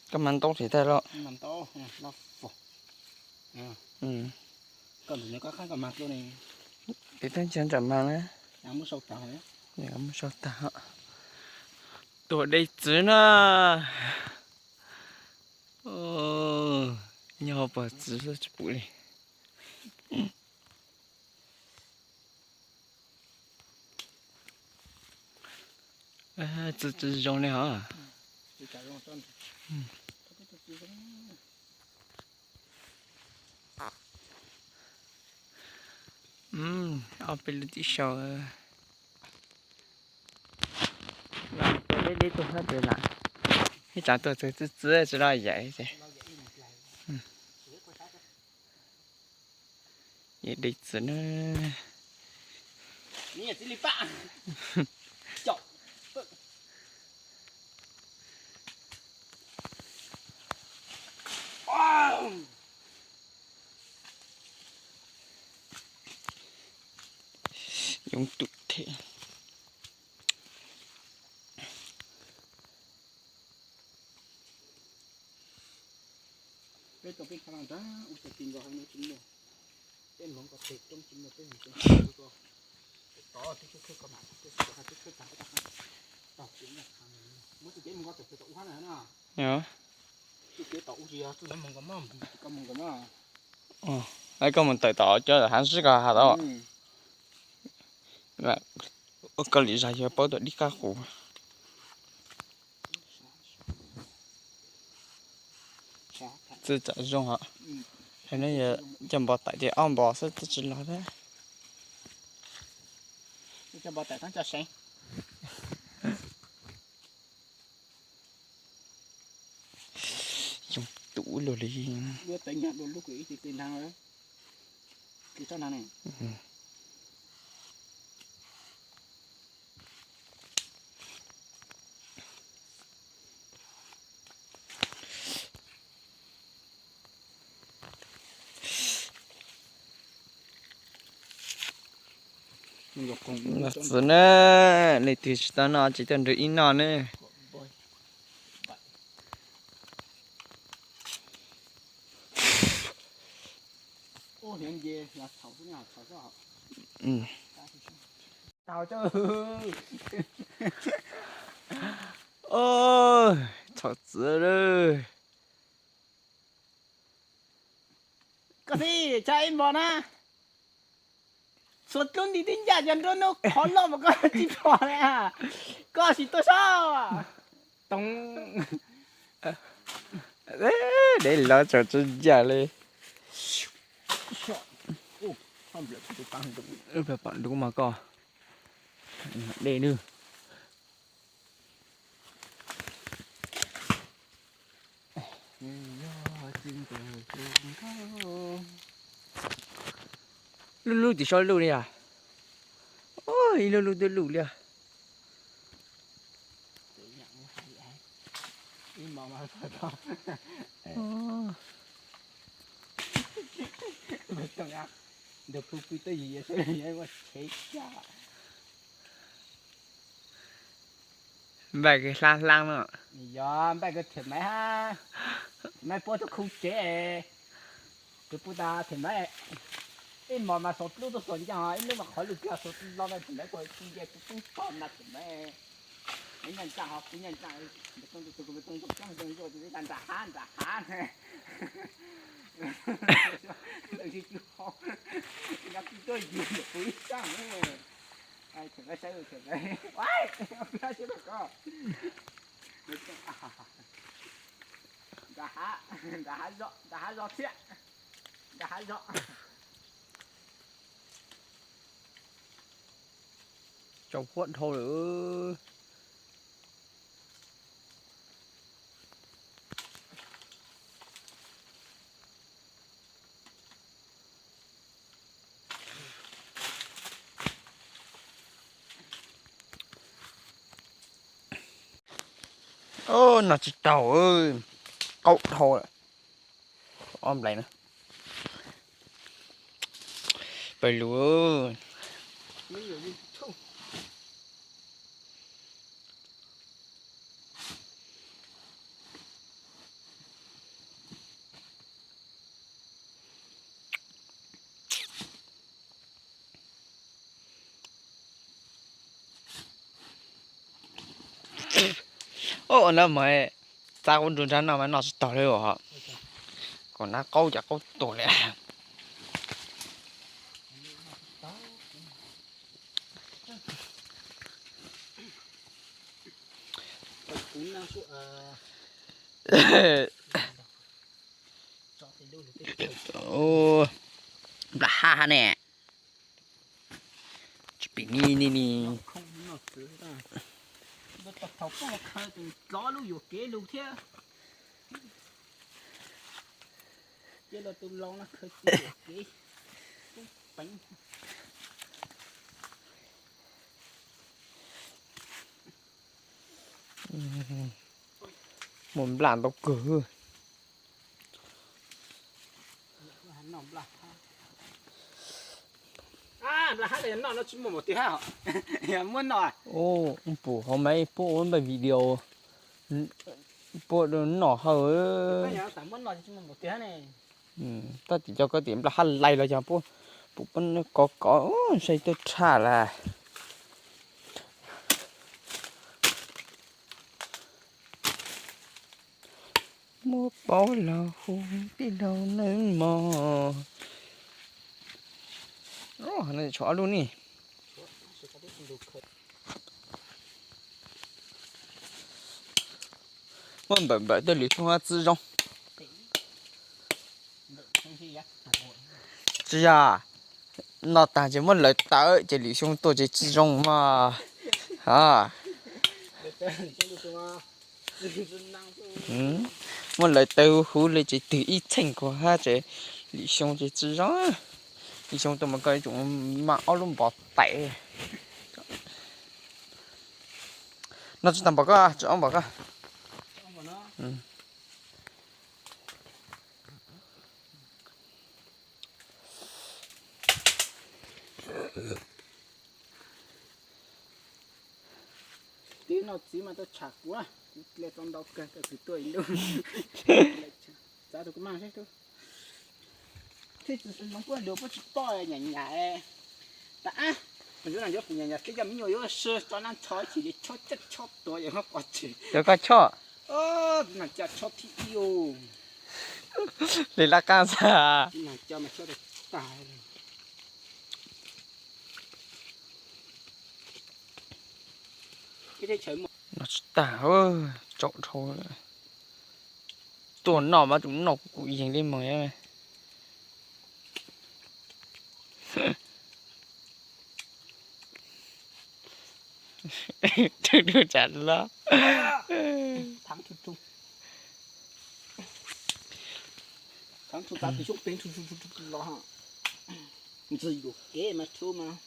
Koj mas ntaub thiab tag los. Tiv teb ntshe nram mas na. Mus sau tag. Tuaj de txwv na. Nyob hauv pog txwv tsis pum li. Txwv tsis zoo li hos. Ob peb lub tib sau. Los tuaj deb deb tuaj hab pes lam. Ib tsam tuaj txwv txwv txwv tsis loj yam ces. Yam dej txwv na. Yoov tum thiab. Peb tau peb kha laj nrag ua txog ti nkaus hauv no tsis muaj. Peb hmoov ko tes roob tsis muaj peb hmoov tsis muaj ua tau. Tod tib khawb khawb ko mas tib khawb tag tib khawb tag tau tsis muaj kha muab txoj kev mus ko tawm plaws tom ub hab na na. Txoj kev tom ub tsis yog txoj mus ko mas tsis ko mus ko mas. Koj mus tawm tom cov hav sib ko has tau. Koj lim zag yuav paub tom dib qab qus. Txwv tsam zoo hos. Hais no yog cov npov taim ces ob npov xwb twb tsis los thiab. Yoov tum luaj li. Los txwv na, leej twg tsis tau noj tsis tau nrog ib noj ne. Txhaum txwv lawm. Koj txiv, tsa ib npos na. Xuas dlub nti tib ncaj cov nruab hnub qhov loj mas koj tsis pom li. Koj sim tuaj saib. Toov. Dev lawv tsaus tsis ncaj li. Pom dub mas koj. Dej nws. Lub lub tim saum lub li as. Ib lub lub twb lub li as. Ntawm pug pw tuaj yig yig sawv daws ua chev caj. Npaj kws hlab hlab no. Yog npaj kws them maiv hab, maiv puab tug khu tsev. Kws puab tas them maiv, ib hmos mas xuas dlub tuaj xuas ncaaj, ib hnub mas qhov lug kag xuas los mas them maiv kuv tsis nce kuv tub tog mas them maiv. Nws nyaj nraag ho kuv nyaj nraag, nws tub tug tug tub tug tub tug tub nram hav nram hav ne. Nws tsis tub ho, nws tub tuaj yug kuv ib tsaaj ne. Them maiv saib them maiv, nram hav, nram hav zog, nram hav zog thiab, nram hav zog. Tsaus huab dhau lawm. Noj tsis taug, qaug dhau lawm. Ob nplais na. Pawg lug. Ua no mas txav qaub nrug nrab no mas noj tsis tau li os. Kom nab qaub cas qaub tuag li. Nplam hab hab ne. Tsis pim ni ni ni. Thaum poob khaws tus dlov lub yuam kev lug thiab. Cia los tus laus no khaws txiv yuam kev. Muaj nplam ntau kawg. Nplam hab no tsis muaj npaum twg hab. Muab noj. Pum hauv mas puab ua npaj video puab noj hawm. Muab noj tsis muaj npaum twg hab ne. Tab sis cov koj tias nplam hab lais los yog puab, puab kov kov sai tuaj tshaj lawm. Muab paub los hu tij laug nawb mog. Tshuav ob lub ni. Muab npawm npawm tej lwm xyoo txwb zoo. Tsis yog, noj tag ces muab lawv tawm ces lwm xyoo tuaj ces tsis zoo mog. Muab lawv tawm huv li ces twg ib txheej kuv hab ces lwm xyoo ces tsis zoo. Lwm xyoo tuaj mas koj yuav tsum mag ob lub npov tais. No tsis tag npaum koj, tsis ob npaum koj. Tib no txiv mas tuaj tsham kuv, kuv hle tau ntau kawg, kawg twg tuaj ib lub. Txav tus kuv mag seb. Thiab tsis zoo kuj lus puab tsis poj nyam nyam. Tas ab, mas yuav no yuav kuv nyam nyam twb yog me nyuam yuav sw tso nab ntsho chim li chob coj chob tuav yog qhov tseem. Cov koj chob. Nas ca chob thib ib. Li lab qab xwb. Nas ca mas chob tag. Noj tsis tag, tsaus dhau. Tuaj noj mas tsum noj kuv yees li mas. Tsam loj. Thab tug tav pem xyoob pem tug tug tug los, ntxig yuam kev mas tug mas.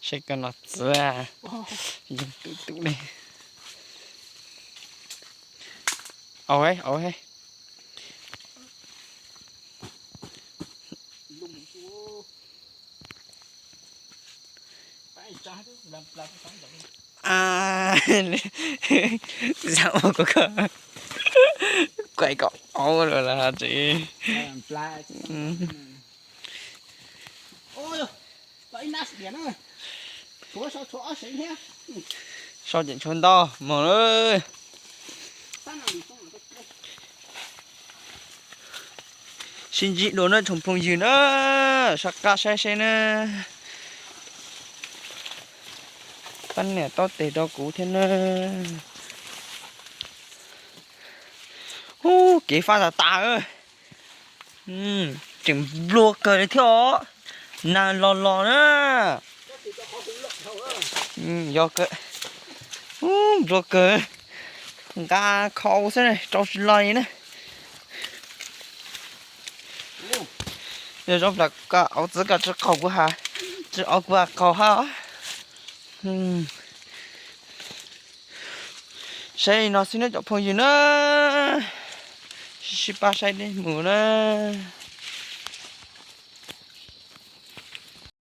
Saib koj no txiv, yeej tus tus li. Au, au. Zam ua kuv ko, kuaim kom au lawm tsev. Sau tseem tshuav ntau mog. Sib ntsib dua na tsoom phooj ywg na, sab qab saib seb na. Pab niam taub tes rau kuv thiab na. Ub, kev fab tas tas. Tseem nplua kawg li thiab os. Nag los los na. Yog kawg. Nplua kawg. Nqa khau xwb rau tsis los li na. Yog zoo plam koj auv txwv koj tsis qaug kuv ha, tsis auv kuv ha qaug ha. Saib li no xwb nawb cov phooj ywg na. Sib pab saib dej mus nawb.